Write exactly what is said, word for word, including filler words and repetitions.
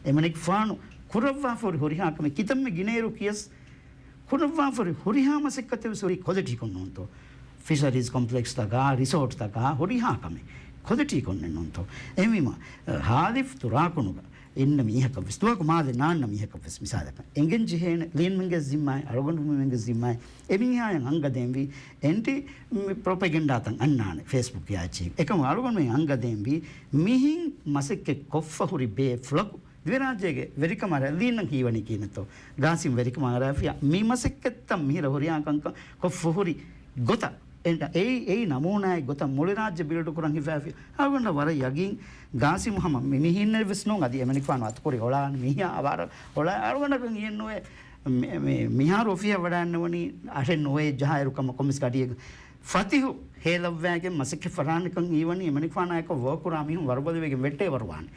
އެމަނިކުފާނު ކުރައްވާފަ ހުރި ހުރިހާ ކަމެއް ކިތަންމެ ގިނައިރު ކިޔަސް ކުރައްވާފަ ހުރި ހުރިހާ މަސައްކަތެއް ވެސް ހުރީ ކޮލިޓީކޮށް ނޫންތޯ؟ ފިޝަރީޒް ކޮމްޕްލެކްސްތަކާ، ރިސޯޓްތަކާ ހުރިހާ ކަމެއް ކޮލިޓީކޮށް ނޫންތޯ؟ އެހެންވީމަ، ހާލިފް ތުރާކުނުގަ އިންނަ މީހަކަށް ވެސް، ދުވަހަކު މާލެ ނާންނަ މީހަކަށް ވެސް މިސާލަކަށް އެނގެން ޖެހޭނެ ލީންމެންގެ ޒިންމާއި، އަޅުގަނޑުމެންގެ ޒިންމާއި، އެމީހާޔަށް އަނގަދޭންވީ އެންޓި ޕްރޮޕެގެންޑާތައް އަންނާނެ ފޭސްބުކް އާއްޗީ. އެކަމު އަޅުގަނޑުމެން އަނގަދޭންވީ މިހިން މަސައްކަތް ކޮށްފަ ހުރި ބޭފުޅަކު ދިވެރާއްޖޭގެ ވެރިކަމާ ރައްލީންނަށް ހީވަނީ ކީނެތޯ؟ ގާސިމް ވެރިކަމާ ރާފިޔާ މި މަސައްކަތްތައް މިހިރަ ހުރިހާ ކަންކަން ކޮށްފަ ހުރި ގޮތަށް، އެ، އެއީ، އެއީ ނަމޫނާއެއް ގޮތަށް މުޅިރާއްޖެ ބިލްޑު ކުރަން ހިފާފި. އަޅުގަނޑަށް ވަރަށް ޔަގީން ގާސިމް ހަމަ މި މިހިންނެއް ވެސް ނޫން އަދި އެމަނިކުފާނު އަތުކުރި އޮޅާން މީހާ އަވާރަ އޮޅާ އަޅުގަނޑަކަށް އިހެން ނުވޭ. މި، މި، މިހާރު އޮފީހަށް ވަޑާންނެވަނީ އަހެއް ނުވޭ ޖަހާއިރު ކަމަށް ކޮމިސް ގަޑިއެއް ފަތިހު ހޭލައްވާގެން މަސައްކަތް ފަށާނެކަން ހީވަނީ އެމަނިކުފާނާއެކު ވޯކުރާ މީހުން ވަރުބަލިވެގެން ވެއްޓޭ ވަރުވާނެ.